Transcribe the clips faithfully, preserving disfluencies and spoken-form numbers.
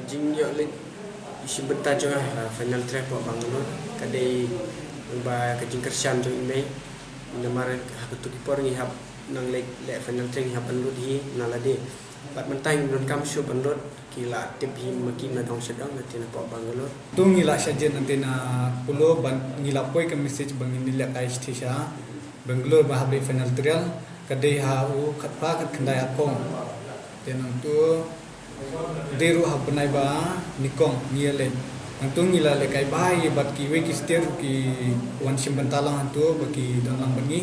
Jingïoh leit shim bynta jong nga ha final trial hapoh Bangalore ka dei ba ka jingkyrshan jong i mei. Namar ha kato ki por ngi hap nang leit leh final trial ngi hap ban lut hi na lade. Bad mynta ngi donkam shuh ban lut, ki la tip hi ma ki na dong sha dong na tien hapoh Bangalore. To ngi la shah jied na tien na Polo bad ngi la poi ka message ba ngin ïalehkai shithi sha Bangalore ba hap leit final trial, ka dei ha u khatphra khatkhyndai Akhong. Te nangto dei ruh ha bnai ba nyngkong ngi ïaleit. Nangto ngi la lehkai bha ïa bad kiwei ki state ruh ki wan shim bynta lang hangto ba ki don lang bad ngi.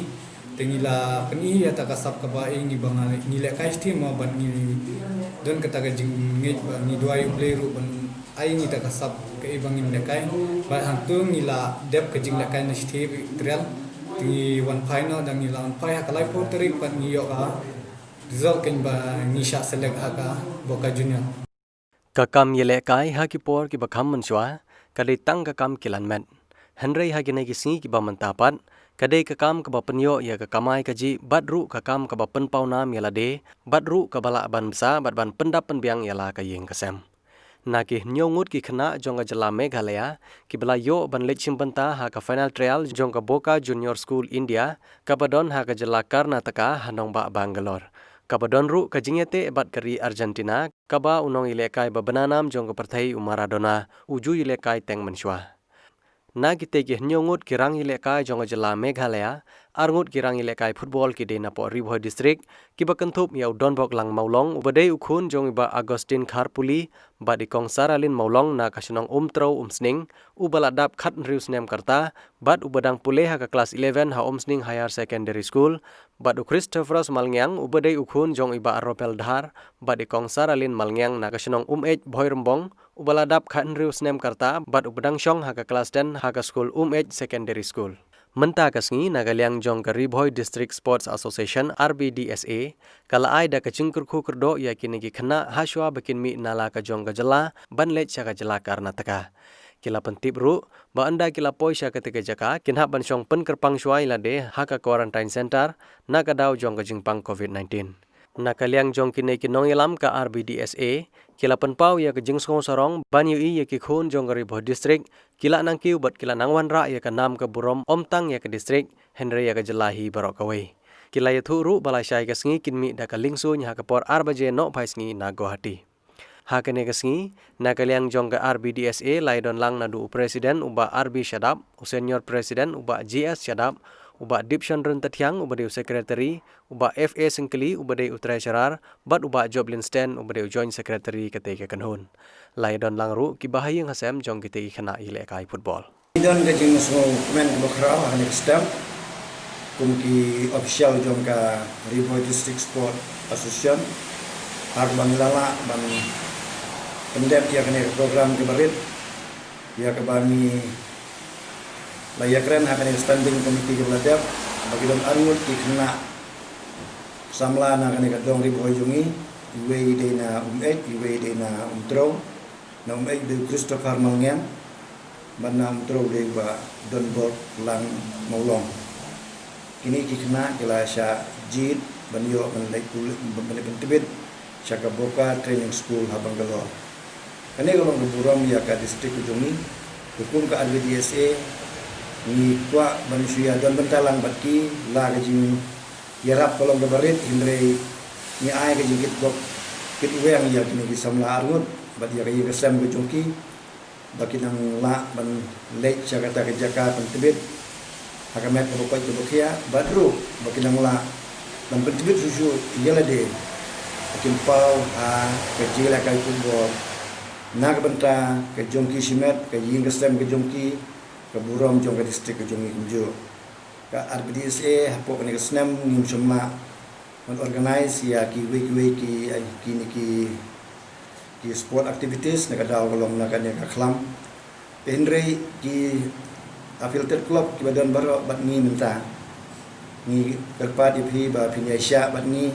Te ngi la pyni ïa kata ka sap kaba ai ngi ba nga ngi lehkai shithi mo bad ngi don kata ka jingngeit ba ngi duwai U Blei ruh ban ai ngi kata ka sap kaei ba ngin lehkai. Bad hangto ngi la dep ka jinglehkai na shithi trial. Te ngi wan phai noh, da ngi la wan phai ha ka laiphew tarik bad ngi ïoh ka result kein ba ngi shah select ha ka Boca Junior. Ka kam ïalehkai ha ki por kiba kham mynshuwa ka dei tang ka kam kilan met. Hynrei ha kine ki sngi kiba mynta pat ka dei ka kam kaba pynïoh ïa ka kamai kajih bad ruh ka kam kaba pynpaw nam ïa lade bad ruh kaba lah ban bsa bad ban pyndap pynbiang ïa la ka ïing ka sem. Na ki hynñiew ngut ki khynnah jong ka jylla Meghalaya kiba la ïoh ban leit shim bynta ha ka final trial jong ka Boca Junior School India kaba don ha ka jylla Karnataka ha nongbah Bangalore. Kaba don ruh ka jingïateh bad ka ri Argentina, kaba u nongïalehkai ba bna nam jong ka pyrthei u Maradona u ju ïalehkai teng mynshuwa. Na kitei ki hynñiew ngut ki rang ïalehkai jong ka jylla Meghalaya, ar ngut ki rang ïalehkai football ki dei napoh Ri Bhoi District, kiba kynthup ïa u Donbok Lang Mawlong uba dei u khun jong i Bah Augustine Kharpuli bad i Kong Saralin Mawlong na ka shnong Umtrew Umsning, uba la dap khathynriew snem ka rta bad uba dang pule ha ka klas eleven ha Umsning Higher Secondary School, bad u Christophorus Malngiang uba dei u khun jong i Bah Ropel Dhar bad i Kong Saralin Malngiang na ka shnong Umeit Bhoirymbong, uba la dap khathynriew snem ka rta bad uba dang shong ha ka klas ten ha ka skul Umeit Secondary School. Mynta ka sngi na ka liang jong ka Ri Bhoi District Sports Association, R B D S A, ka la ai da ka jingkyrkhu kyrdoh ïa kine ki khynnah ha shuwa ba kin mih na la ka jong ka jylla ban leit sha ka jylla Karnataka. Ki la pyntip ruh ba ynda ki la poi sha kata ka jaka kin hap ban shong pynkyrpang shuwa ïa lade ha ka quarantine center na ka daw jong ka jingpang covid nineteen. Na ka liang jong kine ki nongïalam ka R B D S A, ki la pynpaw ïa ka jingsngew sarong ban ïohi ïa ki khun jong ka Ri Bhoi District, ki la nang kiew bad ki la nang wanrah ïa ka nam ka burom ym tang ïa ka district, hynrei ïa ka jylla hi baroh kawei. Ki la ïathuh ruh ba lashai ka sngi kin mih da ka liengsuiñ ha ka por ar baje nohphai sngi na Guwahati. Ha kane ka sngi, na ka liang jong ka R B D S A la ïadon lang naduh u President u Bah R B Shadap, u Senior President u Bah G S Shadap, u Bah Dipshon Ryntathiang uba dei u Secretary, u Bah F A Syngkli uba dei u Treasurer, bad u Bah Job Linsten uba dei u Joint Secretary katei ka kynhun. La ïadon lang ruh kiba ha ïing ha sem jong kitei ki khynnah ïalehkai football. Ngi don ka jingsngew kmen kaba khraw ha kane ka step kum ki official jong ka Ri Bhoi District Sport Association, ha kaba ngi la lah ban pyndep ïa kane ka program kaba rit, ïa kaba ngi la ïakren ha kane ka standing committee kaba la dep, ba ki don arngut ki khynnah samla na kane ka dong Ri Bhoi jong ngi, iwei i dei na Umeit, iwei i dei na Umtrew. Na Umeit i dei u Christopher Malngiang, bad na Umtrew i dei u Bah Donbok Lang Mawlong. Kine ki khynnah ki la shah jied ban ïoh ban leit pule, ban leit pyntbit sha ka Boca Training School ha Bangalore. Kane ka long ka burom ïa ka district ka jong ngi. Ka kum ka R B D S A ngi kwah ban shu ïadon bynta lang bad ki, la ka jingïarap ka long kaba rit, hynrei ngi ai ka jingkitbok kitweng ïa kine ki samla arngut bad ïa ka ïing ka sem ka jong ki, ba ki nang lah ban leit sha kata ka jaka pyntbit ha ka met kaba koit kaba khiah, bad ruh ba ki nang lah ban pyntbit shuh shuh ïa lade ba kin paw ha ka jingïalehkai football na ka bynta ka jong ki shimet, ka ïing ka sem ka jong ki, ka burom jong ka district ka jong ngi kumjuh. Ka R B D S A hapoh kane ka snem ngim shym lah ban organize ïa kiwei kiwei ki, kine ki, ki sport activities na ka daw ka long na kane ka khlam. Hynrei ki affiliated club kiba don baroh bad ngi mynta, ngi kyrpad ïa phi ba phin ïa shah bad ngi.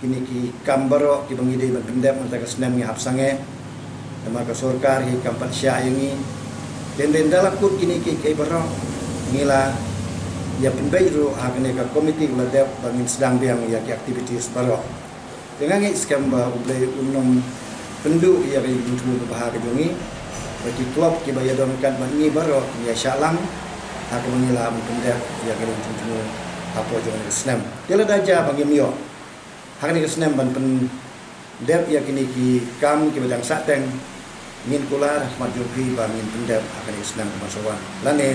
Kine ki kam baroh kiba ngi dei ban pyndep mynta ka snem ngi hap sangeh. Namar ka sorkar hi kam pat shah ïa ngi. Te ynda la kut kine ki, ki baroh, ngi la ïa pynbeit ruh ha kane ka committee ba la dep ba ngin sdang biang ïa ki activities baroh. Te nga ngeit skhem ba U Blei un ym pynduh ïa ka jingthmu babha ka jong ngi. Ba ki club kiba ïadon ryngkat bad ngi baroh kin ïa shah lang ha kaba ngi lah ban pyndep ïa ka jingthmu hapoh jong kane ka snem. Te lada jia ba ngim ïoh ha kane ka snem ban pyndep ïa kine ki kam kiba dang sahteng, ngin kular ha khmat jong phi ba ngin pyndep ha kane ka snem kaba sa wan lane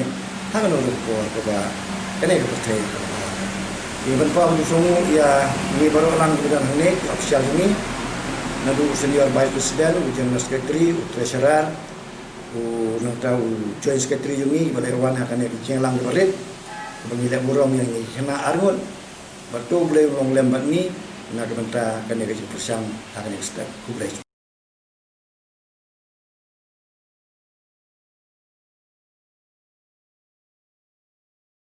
ha kano ruh ka por kaba kane ka pyrthei ka la wan. Ngi pynpaw ka jingsngewnguh ïa ngi baroh lang kiba don hangne, ki official jong ngi, naduh u senior vice president, u general secretary, u treasurer, u nangta u joint secretary jong ngi ba la wan ha kane ka jingïalang kaba rit, ba ngi leh burom ïa ngi ki khynnah arngut bad to U Blei un long lem bad ngi na ka bynta kane ka jingpyrshang ha kane ka step. Khublei.